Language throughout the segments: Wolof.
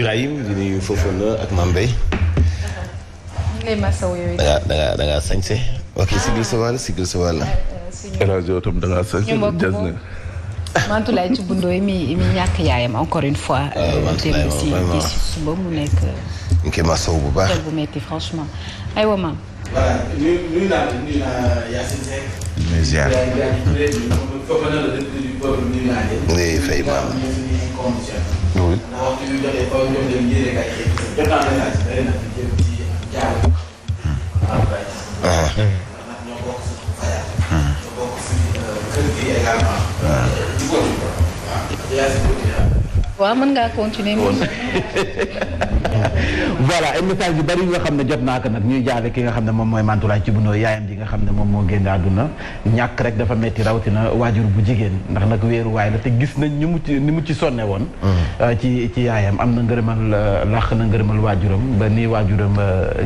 Birahim di nuyu Fofana ak Mame Mbaye. ngay masawu yooyu. da ngaa sañse. ok sigil sa wàll sigil sa wàll. rajo tam da ngaa sañse. Mantoulaye ci bundooy mi ñàkk yaayam encore une fois. Mantoulaye vraiment ci suba mu nekk. ñu koy masawu bu baax. bu metti franchement aywa maam. voilà nuyu naa Yacine Seck. nuyu ziar. ngay fay maam. oui. waaw mën ngaa continuer moom. voilà ay message yu bari nga xam ne jot naa ko nag ñuy jaale ki nga xam ne moom mooy Mantoulaye ci bunoo yaayam ji nga xam ne moom moo génn àdduna ñàkk rek dafa metti rawatina waajur bu jigéen ndax nag wéeruwaay la te gis nañ ni mu ci sonne woon ci yaayam am na ngërëmal làq na ngërëmal waajuram ba nii waajuram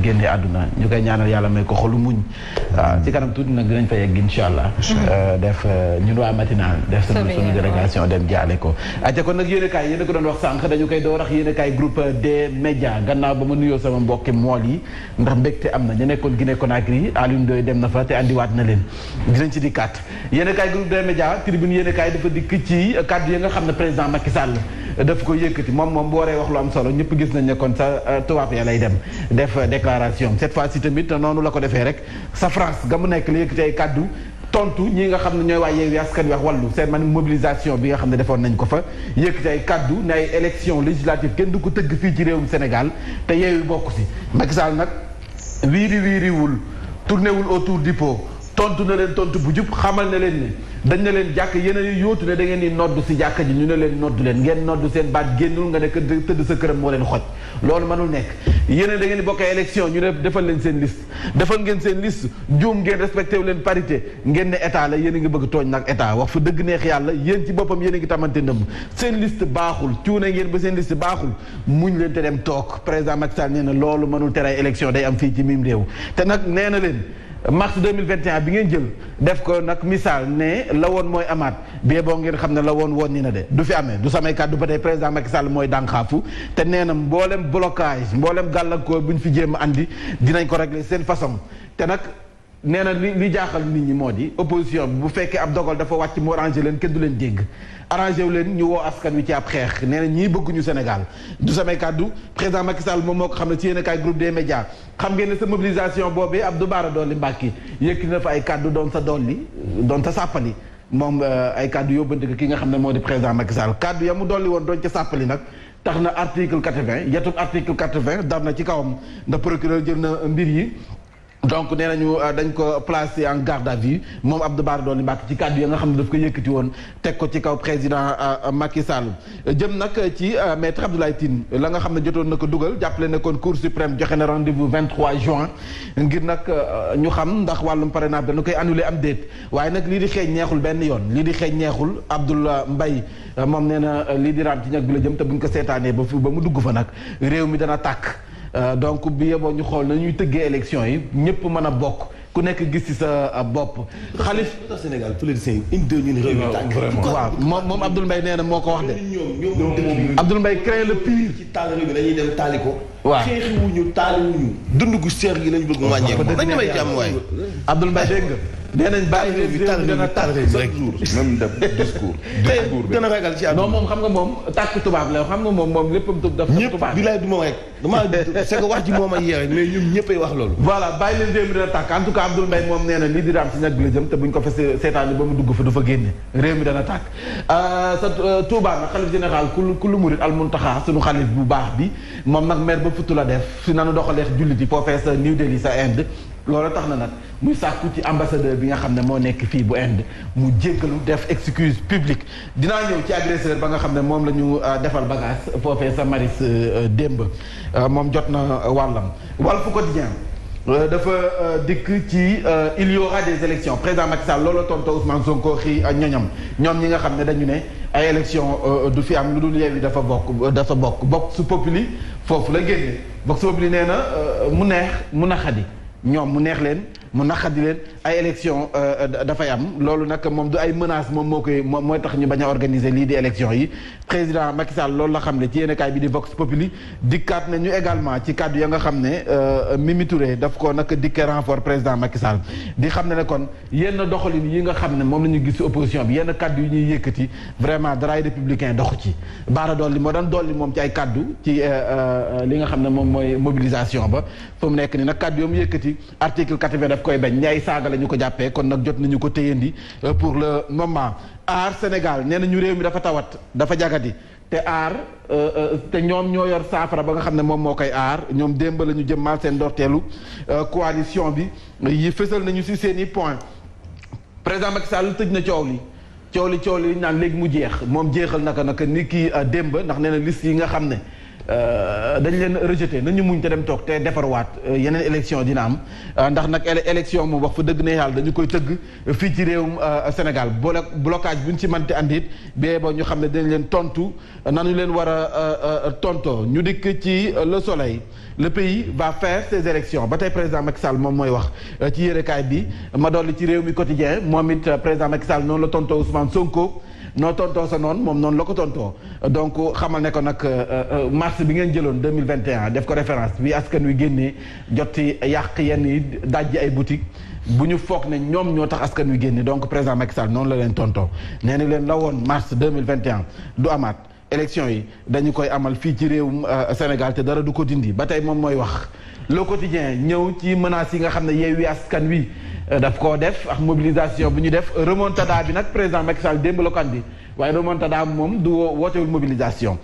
génne àdduna ñu koy ñaanal yàlla may ko xolu muñ waaw ci kanam tuuti nag dinañ fa yegg insha allah def ñun waa matinal def sunu délégation dem jaale ko aca kon nag yéen a ko doon wax sànq dañu koy door wax yéen kaay groupe des médias gannaaw ba ma nuyoo sama mbokki mool yi ndax mbégte am na ñu nekkoon Guinée Conakry Alioune Ndoye dem na fa te andiwaat na leen dinañ ci di kat yéen kaay groupe des médias tribune yéen kaay dafa dikk ci kàddu yi nga xam ne président Macky Sall daf ko yëkkati moom bu waree wax lu am solo ñëpp gis nañ ne kon sa tubaab ya lay dem def déclaration cette fois ci tamit noonu la ko defee rek sa France ga mu nekk la yëkkati ay kàddu tontu ñi nga xam ne ñooy waa Yewwi Askan Wi wax wàllu seen man mobilisation bi nga xam ne defoon nañ ko fa yëkkati ay kaddu ne ay élection législative kenn du ko tëgg fii ci réewum Sénégal te Yewwi bokk si Macky Sall nag wiiriwul tourné wul autour du pot tontu na leen tontu bu jub xamal na leen ne dañ na leen jàkk yéen a yóotu ne da ngeen di noddu si jàkka ji ñu ne leen noddu leen ngeen noddu seen baat génnul nga ne tëdd sa këram moo leen xoj loolu mënul nekk yéen da ngeen di bokkee élection ñu ne defal leen seen liste defal ngeen seen liste juum ngeen respecté wu leen parité ngeen ne état la yéen a ngi bëgg tooñ nag état wax fa dëgg neex yàlla yéen ci boppam yéen a ngi tamante ndëmb seen liste baaxul cuune ngeen ba seen liste baaxul muñ leen te dem toog président Macky Sall nee na loolu mënul tere ay élection day am fii ci mim réew te nag nee na leen mars 2021 bi ngeen jël def ko nag misaal ne la woon mooy amaat bie boo ngeen xam ne la woon ni na de du fi amee du samay kàddu ba tey président Macky Sall mooy dànqaafu te nee na mboolem blocage mboolem gàllankoor bu ñu fi jéem a andi dinañ ko régler seen façon te nag nee na li jaaxal nit ñi moo di opposition bi bu fekkee ab dogal dafa wàcc mu arrangé leen kenn du leen dégg arrangé wu leen ñu woo askan wi ci ab xeex nee na ñii bëgguñu Sénégal du samay kàddu président Macky Sall moom moo ko xam ne ci yéen a kaay groupe des médias xam ngeen ne sa mobilisation boobee Abdou Bara Dolly Mbacké yëkki na fa ay kàddu doon sa sàppali moom ay kàddu yóbbante ko ki nga xam ne moo di président Macky Sall kàddu ya mu dolli woon doon ca sàppali nag tax na article 80 yetub article 80 dar na ci kawam ndax procureur jël na mbir yi donc nee nañu dañ ko placé en garde à vue moom Abdou Bara Dolly Mbacké ci kàddu ya nga xam ne daf ko yëkkati woon teg ko ci kaw président Macky Sall jëm nag ci maître Abdoulaye Tine la nga xam ne jotoon na ko dugal jàppale ne kon Cour suprême joxe na rendez-vous 23 juin ngir nag ñu xam ndax wàllum parrainage dañu koy annulé am déet waaye nag lii di xeeñ neexul benn yoon lii di xeeñ neexul Abdoul Mbaye moom nee na lii di raam ci ñag bi la jëm te buñ ko seetaanee ba mu dugg fa nag réew mi dana tàkk donc bi yeboo ñu xool na ñuy tëggee élection yi ñëpp mën a bokk ku nekk gis ci sa bopp. xalif Sénégal politicien yi indi ñu ne réew mi tàkk. waaw moom Abdoul Mbaye nee na moo ko wax de. Abdoul Mbaye craint le pire. ci taal réew mi dañuy dem taali ko. waaw xeexiwuñu taaliwuñu dund gu seer gi lañ bëgg mu wàññeeku. dañu may jàmm waay. Abdoul Mbaye dégg nga. nee nañ bàyyi réew mi dana tàkk chaque jour même def discours bi gën a ragal ci àdduna. non moom xam nga moom tàkk tubaab la xam nga moom léppam dafa tubaab. ñëpp bi laay du moom rek damaa c'est que wax ji moom a yee rek mais ñun ñëppay wax loolu. voilà bàyyi leen réew mi dana tàkk en tout cas Abdoul Mbaye moom nee na lii di raam si ñag bi la jëm te buñ ko fa seetaani ba mu dugg fa du fa génne réew mi dana tàkk sa Touba nag xalif général ku lu murit al Muntaxa suñu xalif bu baax bi moom nag maire ba futu la def fi nanu doxalee jullit yi foofee sa New Delhi sa Inde loolu tax na nag muy sàkku ci ambassadeur bi nga xam ne moo nekk fii bu Inde mu jéggalu def excuse publique dinaa ñëw ci agresseur ba nga xam ne moom la ñu defal bagage foofee sa maris démb moom jot na wàllam Walf Quotidien dafa dikk ci il y aura des élections président Macky Sall loolu tontu Ousmane Sonko xii ñoñam ñoom ñi nga xam ne dañu ne ay élections du fi am lu dul Yewwi dafa bokk Vox Populi foofu la génne Vox Populi nee na mu neex mu naqadi ñoom mu neex leen mu naqadi leen ay élection dafay am loolu nag moom du ay menaces moom mooy tax ñu bañ a organiser lii di élection yi président Macky Sall loolu la xam ne ci yéenekaay bi di Vox Populi dikkaat nañu également ci kàddu ya nga xam ne Mimi Touré daf ko nag dikkee renfort président Macky Sall di xam ne kon yenn doxalin yi nga xam ne moom la ñu gis ci opposition bi yenn kàddu yi ñuy yëkkati vraiment daraay républicain doxu ci baara dolli moo daan dolli moom ci ay kàddu ci li nga xam ne moom mooy mobilisation ba fu mu nekk ni nag kàddu yoomu yëkkati article 80 daf koy bañ ñay saaga la ñu ko jàppee kon nag jot nañu ko téyandi pour le moment aar Sénégal nee na ñu réew mi dafa tawat dafa jagadi te aar te ñoom ñoo yor saafara ba nga xam ne moom moo koy aar ñoom démb la ñu jëmmal seen ndorteelu coalition bi yi fësal nañu ci seen i point président Macky Sall tëj na coow li naan léegi mu jeex moom jeexal naka ni kii démb ndax nee na liste yi nga xam ne dañ leen rejeté nañu muñ te dem toog te defarwaat yeneen élection dina am ndax nag élection moom wax fa dëgg ne yàlla dañu koy tëgg fii ci réewum Sénégal blocage bu ñu ci mënti andi it bee ba ñu xam ne dañ leen tontu nañu leen war a tontoo ñu dikk ci Le Soleil le pays va faire ses élections ba tey président Macky Sall moom mooy wax ci yérekaay bi ma dolli ci réew mi quotidien moom it président Macky Sall noonu la tontoo Ousmane Sonko noo tontoo sa noonu moom noonu la ko tontoo donc xamal ne ko nag mars bi ngeen jëloon 2021 def ko référence bi askan wi génnee jotti yàq yenn yi dajji ay boutique bu ñu foog ne ñoom ñoo tax askan wi génne donc président Macky Sall noonu la leen tontoo nee na leen la woon mars 2021 du amaat élection yi dañu koy amal fii ci réewum Sénégal te dara du ko dindi ba tey moom mooy wax le quotidien ñëw ci menaces yi nga xam ne Yewwi Askan Wi daf koo def ak mobilisation bu ñu def remontada bi nag président Macky Sall démb la ko andi waaye remontada moom du wootewul mobilisation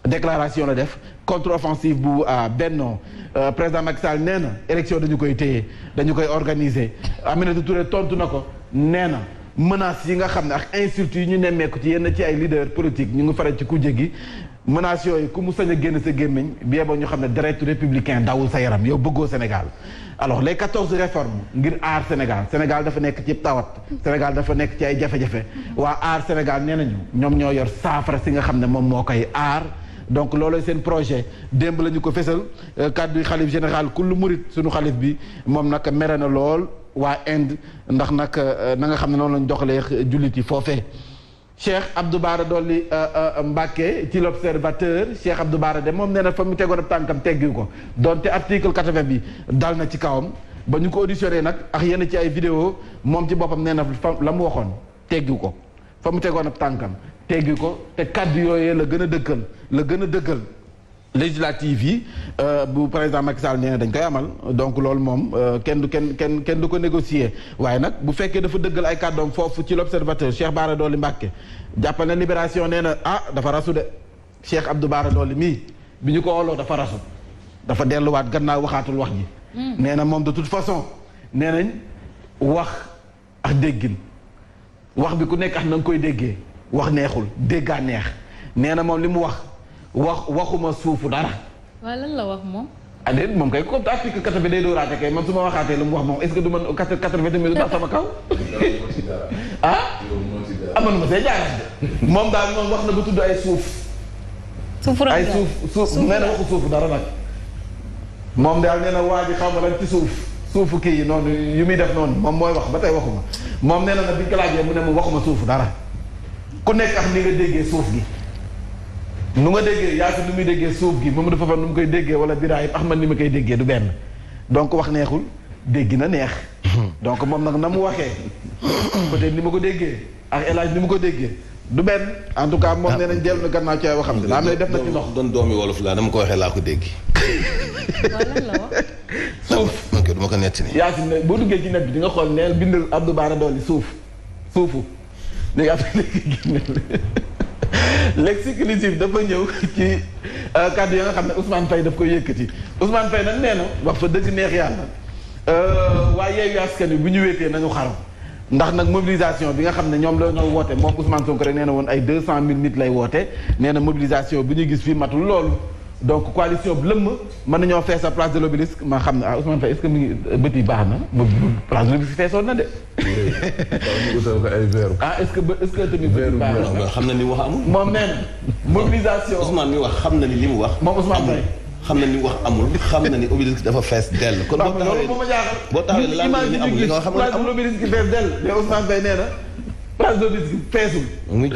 déclaration la def contre-offensive bu Benno président Macky Sall nee na élection dañu koy téye dañu koy organiser Aminata Touré tontu na ko nee na menaces yi nga xam ne ak insultes yi ñu nemmeeku ci yenn ci ay leaders politiques ñu ngi faral ci kujje gi menaces yooyu ku mu sañ a génn sa gémmiñ bi yeboo ñu xam ne deretu républicain dawul sa yaram yow bëggoo Sénégal alors les 14 réformes ngir aar Sénégal dafa nekk ci tawat Sénégal dafa nekk ci ay jafe-jafe waa aar Sénégal nee nañu ñoom ñoo yor saafara si nga xam ne moom moo koy aar donc loolu seen projet démb la ñu ko fesal kàddu xalif général kullu murit suñu xalif bi moom nag mere na lool waa Inde ndax nag na nga xam ne noonu lañ doxalee jullit yi foofee Cheikh Abdou Bara Dolly Mbacké ci l'Observateur Cheikh Abdou Bara de moom nee na fa mu tegoon ab tànkam teggi ko donte article 80 bi dal na ci kawam ba ñu ko auditionné nag ak yenn ci ay vidéo moom ci boppam nee na fa la mu waxoon teggi ko fa mu tegoon ab tànkam teggi ko te kàddu yooyee la gën a dëggal législative yi bu président Macky Sall nee na dañ koy amal donc loolu moom kenn du ko négocier waaye nag bu fekkee dafa dëggal ay kàddoom foofu ci l'Observateur Cheikh Bara Dolly Mbacké jàppal na Libération nee na dafa rasu de Cheikh Abdou Bara Dolly mii bi ñu ko woloo dafa rasu dafa delluwaat gannaaw waxaatul wax ji nee na moom de toute façon nee nañ wax ak déggin wax bi ku nekk ak na nga koy déggee wax neexul déggaa neex nee na moom li mu waxuma suufu dara. waaw lan la wax moom. déet moom kay comme article 80 day dooraate kay man su ma waxaatee lu mu wax moom est-ce que du man 80 tamit du tax sama kaw. amoon ma see jaarale. moom daal moom wax na ba tudd ay suuf. ay suuf nee na waxu suufu dara nag. moom daal nee na waa ji xaw ma lan ci suufu kii yi noonu yu muy def noonu moom mooy wax ba tey waxuma moom nee na nag biñ ko laajee mu ne mu waxuma suufu dara ku nekk ak ni nga déggee suuf gi. nu nga déggee yaa nu muy déggee suuf gi moom dafa fa nu mu koy déggee wala Birahim Ahmad ni ma koy déggee du benn donc wax neexul dégg na neex donc moom nag na mu waxee peut-être ni ma ko déggee ak El Hadj ni mu ko déggee du benn en tout cas moom nee nañ dellu na gannaaw ci ay waxam ne daa am lay def na ci ndox doon doomi wolof laa dama ko waxee laa ko dégg lan la wax suuf ok du ma ko netti ni yaa si ne boo duggee ci net bi di nga xool neel bindal Abdou Bara Dolly suufu léegi après l'exclusif dafa ñëw ci kàddu ya nga xam ne Ousmane Faye daf koy yëkkati Ousmane Faye nag nee na wax fa dëgg neex yàlla waaye Yewwi Askan Wi bu ñu wéetee nañu xaru ndax nag mobilisation bi nga xam ne ñoom la ñoo woote moom Ousmane Sonko rek nee na woon ay 200 000 nit lay woote nee na mobilisation bu ñu gis fii matul loolu donc coalition bi lëmm mën nañoo fees a place de l'Obélisque ma xam ne Ousmane Faye est-ce que mu ngi bët yi baax na place de l'Obélisque feesoon na de. est-ce que tamit bët yi baax na xam na ni wax amul. moom nee na mobilisation Ousmane mi wax xam na ni li mu wax. moom Ousmane Faye xam na ni wax amul xam na ni obélisque dafa fees dell. kon boo taxawee loolu moo ma jaaxal. boo taxawee lan la ni amul li nga xam ne amul obélisque fees dell mais Ousmane Faye nee na place d'obélisque feesul.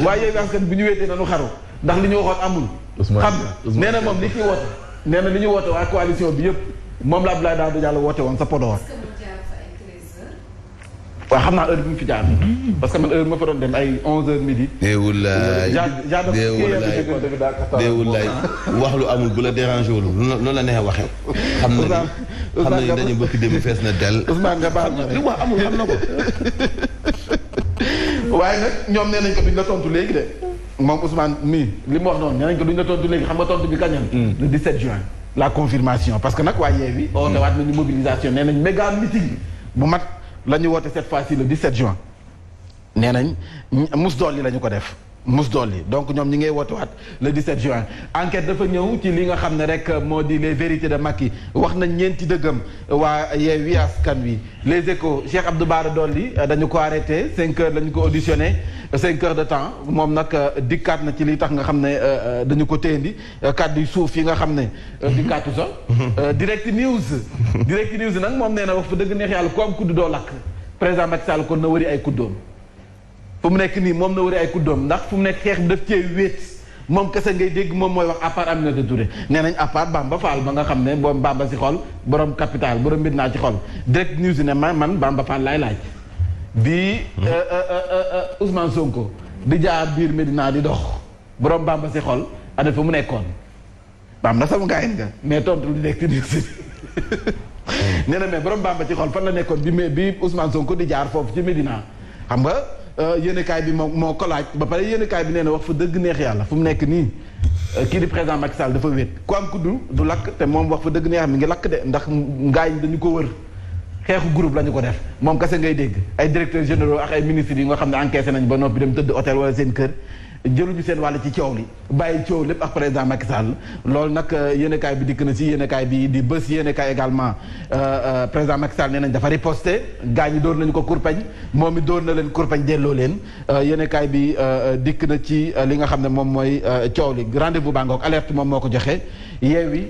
waaye Yewwi Askan bi ñu wéetee nañu xaru ndax li ñu waxoon amul. xam nga nee na moom li ci woote. nee na li ñu woote waa coalition bi yëpp moom la Abdoulaye Daouda Diallo woote woon sa Podor. waaw xam naa heure bi mu fi jaar. parce que man heure ma fa doon dem ay 11h midi. déewulaay déewulaay wax lu amul bu la dérangé wul noonu la neexee waxee. xam na ni dañu bëgg dem fees na dell. Ousmane nga baal ma li wax amul xam na ko. waaye nag ñoom nee nañ ko duñ la tontu léegi de moom Ousmane mii li mu wax noonu nee nañ ko duñ la tontu léegi xam nga tontu bi kañam. le 17 juin. la confirmation parce que nag waa Yewwi. oote waat nañu mobilisation nee nañ méga meeting bu mat. la ñu woote cette fois-ci le 17 juin nee nañ mus dool yi la ñu ko def mus dool yi donc ñoom ñi ngay woote waat le 17 juin enquête dafa ñëw ci li nga xam ne rek moo di les vérités de Macky wax nañ ñeenti dëggam waa Yewwi Askan Wi les Échos Cheikh Abdou Bara Dolly dañu ko arrêté 5 heures lañu ko auditionné 5 heures de temps moom nag dikkaat na ci li tax nga xam ne dañu ko téyendi kàddu suuf yi nga xam ne dikkaatu sa direct news nag moom nee na wax fa dëgg neex yàlla ku am kudd doo lakk président Macky Sall kon na wëri ay kuddoom fu mu nekk nii moom na wëri ay kuddoom ndax fu mu nekk xeex bi daf cee wéet moom kese ngay dégg moom mooy wax à part Aminata Touré nee nañ à part Bamba Fall ba nga xam ne boom Bamba si xol borom capital borom mbir naa ci xol direct news ne man Bamba Fall laay laaj bi Ousmane Sonko di jaar biir Medina di dox borom Bamba si xol ana fa mu nekkoon Bamba sama gaayin nga mais tontu lu nekk ci nee na mais borom Bamba ci xol fan la nekkoon bi Ousmane Sonko di jaar foofu ci Medina xam nga yéenekaay bi moo ko laaj ba pare yéenekaay bi nee na wax fa dëgg neex yàlla fu mu nekk nii kii di président Macky Sall dafa wéet ku am kuddu du lakk te moom wax fa dëgg neex mi ngi lakk de ndax ngaay dañu ko wër xeexu groupe la ñu ko def moom kese ngay dégg ay directeurs généraux ak ay ministres yi nga xam ne encaissé nañ ba noppi dem tëdd hôtel wala seen kër jëluñu seen wàll ci coow li bàyyi coow lépp ak président Macky Sall loolu nag yéenekaay bi dikk na si yéenekaay bi di bés yéenekaay également président Macky Sall nee nañ dafa riposté gars ñi dóor nañu ko kurpeñ moom it dóor na leen kurpeñ delloo leen yéenekaay bi dikk na ci li nga xam ne moom mooy coow li rendez-vous baa ngoog alerte moom moo ko joxe Yewwi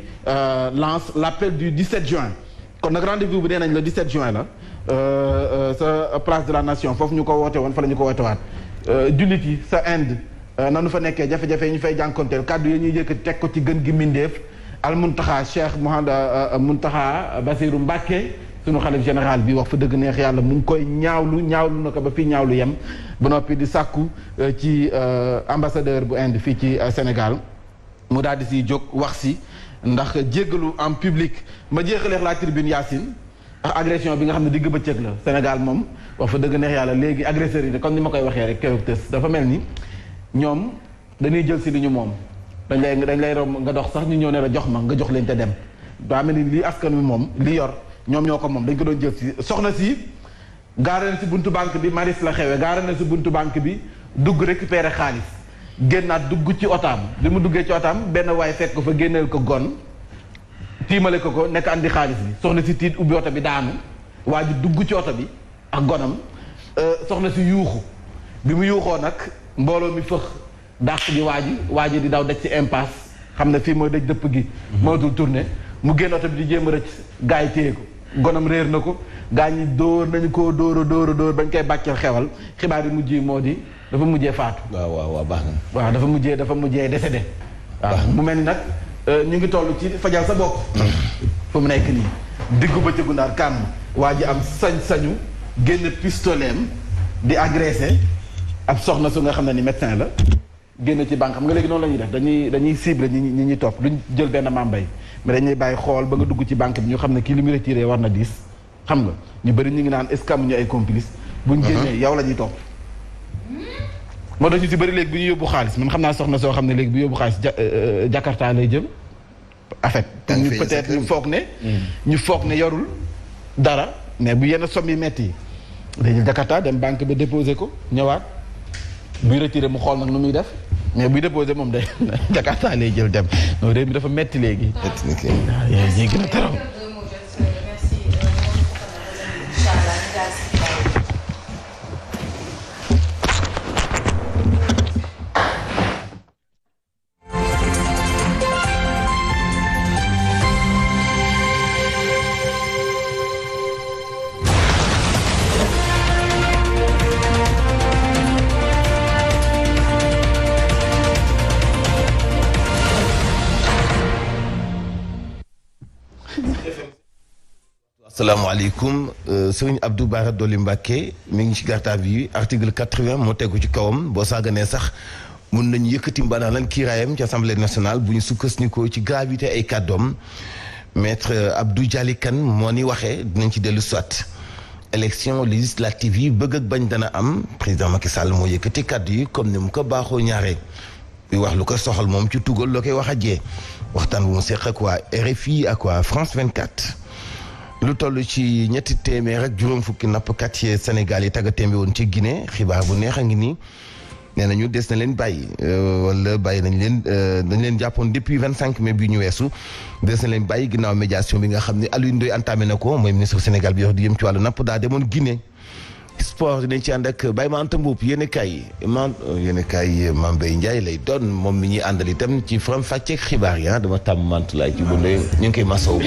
lance l'appel du 17 juin kon nag rendez-vous bi nee nañ le 17 juin la sa place de la nation foofu ñu ko woote woon fa la ñu ko woote waat jullit yi sa Inde nanu fa nekkee jafe-jafe yi ñu fay jànkonteel kàddu yi ñuy yëkkati teg ko ci gën gi mindeef al Muntaxa Cheikh Mouhamed Muntaxa Bassirou Mbacké sunu xalif général bi wax fa dëgg neex yàlla mu ngi koy ñaawlu na ko ba fii ñaawlu yem ba noppi di sàkku ci ambassadeur bu Inde fii ci Sénégal mu daal di si jóg wax si ndax jéggalu en public ma jeexaleex la tribune Yacine ak agression bi nga xam ne digg bëccëg la Sénégal moom wax fa dëgg neex yàlla léegi agresseurs yi comme ni ma koy waxee rek keroog tës dafa mel ni ñoom dañuy jël si li ñu moom dañ lay romb nga dox sax ñu ñëw ne la jox ma nga jox leen te dem daa mel ni lii askan wi moom li yor ñoom ñoo ko moom dañ ko doon jël si soxna si gaare na si buntu banque bi Maris la xewee gaare na si buntu banque bi dugg récupérer xaalis génnaat dugg ci otaam bi mu duggee ci otaam benn waay fekk ko fa génneel ko gon tiimale ko nekk andi xaalis bi soxna si tiit ubbi oto bi daanu waa ji dugg ci oto bi ak gonam soxna si yuuxu bi mu yuuxoo nag mbooloo mi fëx dàq ji waa ji di daw daj ci impasse xam ne fii mooy daj dëpp gi mootul tourné mu génn oto bi di jéem a rëcc gaa yi téye ko gonam réer na ko gaa ñi dóor nañu koo dóor bañ koy bàcceel xewal xibaar yi mujj moo di dafa mujjee faatu waaw baax na waaw dafa mujjee décédé waaw mu mel ni nag ñu ngi toll ci fajal sa bopp fu mu nekk nii diggu bëccëgu Ndar kàmm waa ji am sañ-sañu génn pistoleem di agressé ab soxna su nga xam ne ni médecin la génn ci banque xam nga léegi noonu la ñuy def dañuy cible ñi ñuy topp duñ jël benn mambay mais dañuy bàyyi xool ba nga dugg ci banque bi ñu xam ne kii li mu retiré war na 10 xam nga ñu bëri ñu ngi naan est-ce que amuñu ay complice buñ génnee yow la ñuy topp moo tax ñu si bëri léegi bu ñu yóbbu xaalis man xam naa soxna soo xam ne léegi bu yóbbu xaalis Jakarta lay jëm en fait ñu peut-être ñu foog ne yorul dara mais bu yenn somme yi metti yi dañuy Jakarta dem banque ba déposé ko ñëwaat buy retiré mu xool nag nu muy def mais buy déposé moom day Jakarta lay jël dem non réew mi dafa metti léegi. metti na kii waaw yéegi na trop. asalaamaaleykum sëriñ Abdou Bara Dolly Mbacké mi ngi ci garde à vue article 80 moo tegu ci kawam boo saaganee sax mun nañu yëkkati mbanaalan kiiraayam ci assemblée nationale bu ñu sukkandikoo ci gravité ay kàddoom maître Abdou Dialy Kane moo ni waxee dinañ ci dellu soit élection législative yi bëgg ak bañ dana am président Macky Sall moo yëkkati kàddu yi comme ni mu ko baaxoo ñaare bi wax lu ko soxal moom ci tugal loo koy wax ajee waxtaan bu mu seq ak waa RFI ak waa France 24 lu toll ci ñetti téeméer ak juróom fukki nappkat yi Sénégal yi tagga témbe woon ci Guinée xibaar bu neex a ngi nii nee nañu des na leen bàyyi wala bàyyi dañ leen jàppoon depuis 25 mai bi ñu weesu des na leen bàyyi ginnaaw médiation bi nga xam ne Aliou Ndoye entamé na ko mooy ministre Sénégal bi yor di yëm ci wàllu napp daa demoon Guinée sport dinañ ci ànd ak Baye Manta Mboup yéen kaay Mame Mbaye Ndiaye lay doon moom mi ñuy àndal itam ci faram fàcceeg xibaar yi dama tàmm Mantoulaye ci bu ñu ngi koy masawu